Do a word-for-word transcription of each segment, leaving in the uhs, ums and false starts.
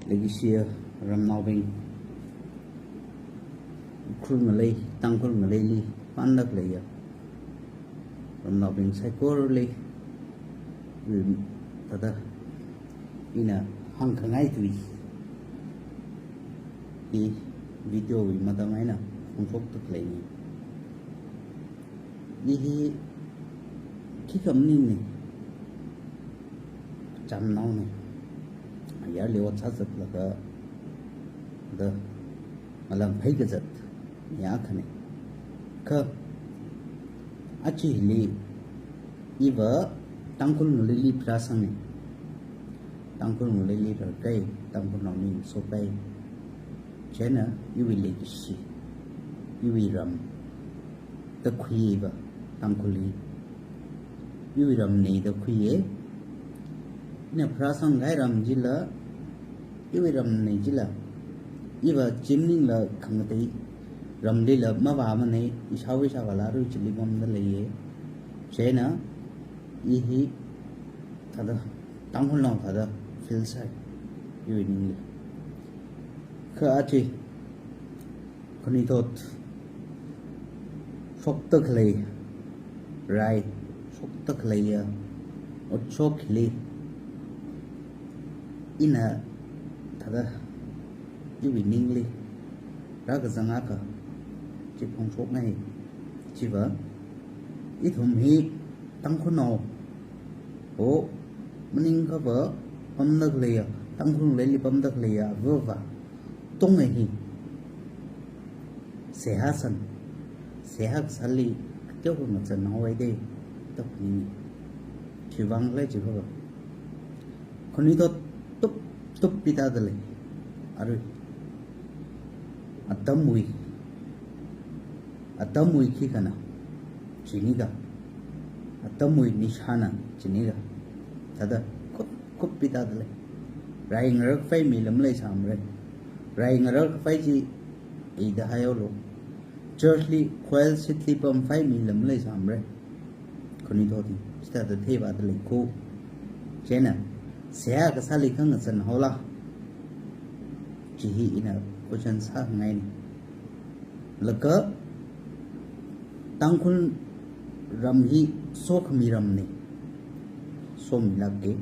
Leikashiya ramnaobing, Ukhrul ngalei, Tangkhul ngaleili pamda khaleiya ramnaobing saikorali, mm, thāda ina hāngkhangai tui hi video wui matam eina phongshokda khaleina. I hi khikha maningna, chamnaona. Ayarli ot sāzatlaga, da, malam phei kazat, ya khane. Kha, aja hili, iva Tangkhul ngaleili pharāsangna. Tangkhul ngaleili rarkai, Tangkhulnao ningsopai. Chieina iwui leikashi, iwui ram da khuiya iva Tangkhulli. Iwui ramna da khuiya. Ina pharāsangkahai ram chila, iwui ramna chila, iva chi maningla khangatei ramlila mavāmana, ishāwui ishāvāla arui chili pamda leiya. Chieina i hi thāda Tangkhulnao thāda feel sāi, iwui ningli. Kha aja khanuithot shokda khalei, rai shokda khaleiya otshok hili, ina thāda iwui ningli rākazang akha chi phongshokngai. Chiva, ithum hi Tangkhulnao, o, maningkhava pamda khaleiya, Tangkhul ngaleili pamda khaleiya avava tongna hi seihā sāna, seihā kasāli kateokha ngazanhaowa da, da phaningna. Chiwui vang khala jiakhava, khanuithot tup tup pida dalei. Arui atamwui, atamwui khikhana, chini kha, atamwui nishāna, chini kha, thāda khup khup pida dalei. Rai ngarar khavai mi lam leisāmara. Rai ngarar khavai chi ida haihaolu. Church li, choir seat li pamkhavai mi lam leisāmara. Khanuithot hi chithāda theivāda lei kho. Chieina, seihā kasāli khangazan haola? Chi hi ina question sāngaina. Laga, Tangkhul ram hi sokhami ramna. Somilāka.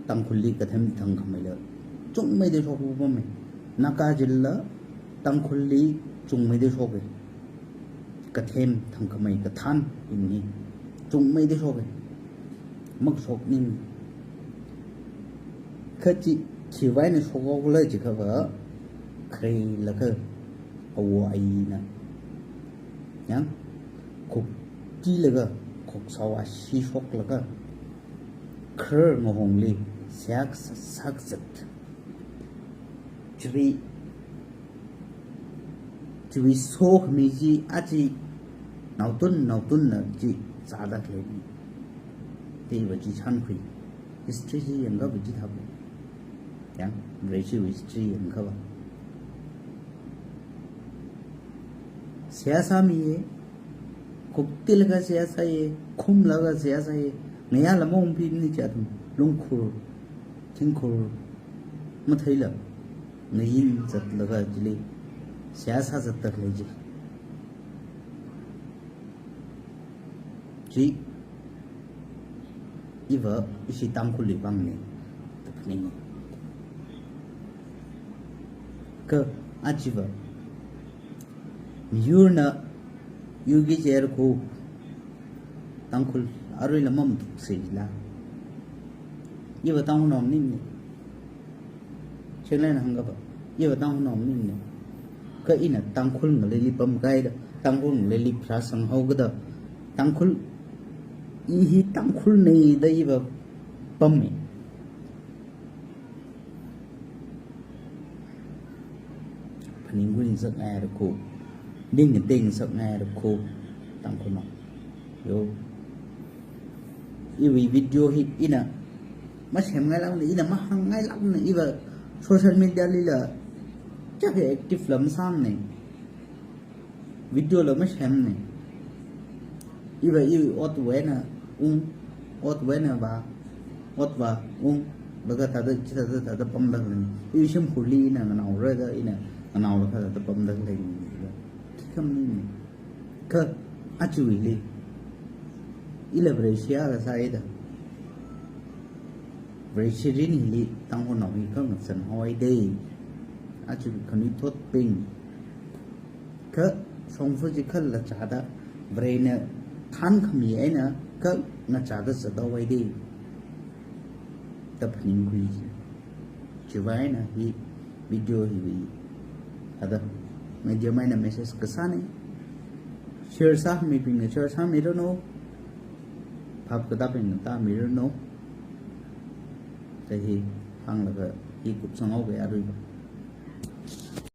Tangkhulli kathem thangkhamaila chungmeida shokpamma. Naga chila Tangkhulli chungmeida shoka. Kathem thangkhamei kathan ina hi chungmeida shoka. Makashok ning. Kha chi, khiwui vang eina shokhaokhala jiakhava, khareilaga awo ayina, yang, khuktilaga, khoksao ashee shoklaga, kharar ngahongli seihā sā, sākazat. Chiwui, chiwui sokhami chi aja naotun, naotunna chi zāda khaleina. Te iva chi chānkhui. History chi yangkha va chithāva. Yang, Vareshiwui history yangkha va. Seihā sāmiya, khuktilaga seihā sāya, khumlaga seihā sāya, ngayāla maungphimana chi athum, lungkhur, thingkhur, matheila, ngayin zatlaga chili, seihā sāzatda khalei chi. Chi, iva, ishi Tangkhulli vangna, da phaninga. Kha, aja va, miyurna, yurki cher kho, Tangkhul, aruila mamatuksila. Iva Tangkhulnao maningna. Chieina hāngkapa, iva Tangkhulnao maningna. Kha ina Tangkhul ngaleili pamkahaida, Tangkhul ngaleili pharāsanghaokida, Tangkhul, i hi Tangkhulna da iva pammi. Phaningungshap ngarākho, ning ngateingasakngarākho, Tangkhulnao. Yo. Iwui video hi ina masemngailākmana, ina mahāngngailākmana, iva social media lila kayākha active la masāmana. Video la masemna. Iva iwui otwui eina ung, otwui eina vā, ot vā, ung, laga thāda, chithāda, thāda pamda lei. Iwui shimkhurli ina nganaora da, ina nganaolaga thāda pamda lei. Khikha maningmana. Kha aja hili, ila Vareshi akha sāhaida, Vareshi mirin hili Tangkhulnao hi kha ngazan haohaida. Aja khanuithot bing, kha shongfa chi kha lachada, Varena thankhami eina kha ngachada zathaohaida da phaningkhui. Chiwui vang eina hi video hiwui thāda medium eina message kasāna. Share sāmibingna share sāmiranu, phap katābingna tāmiranu. Kha hi hānglaga hi kupsanghaoga aruiva.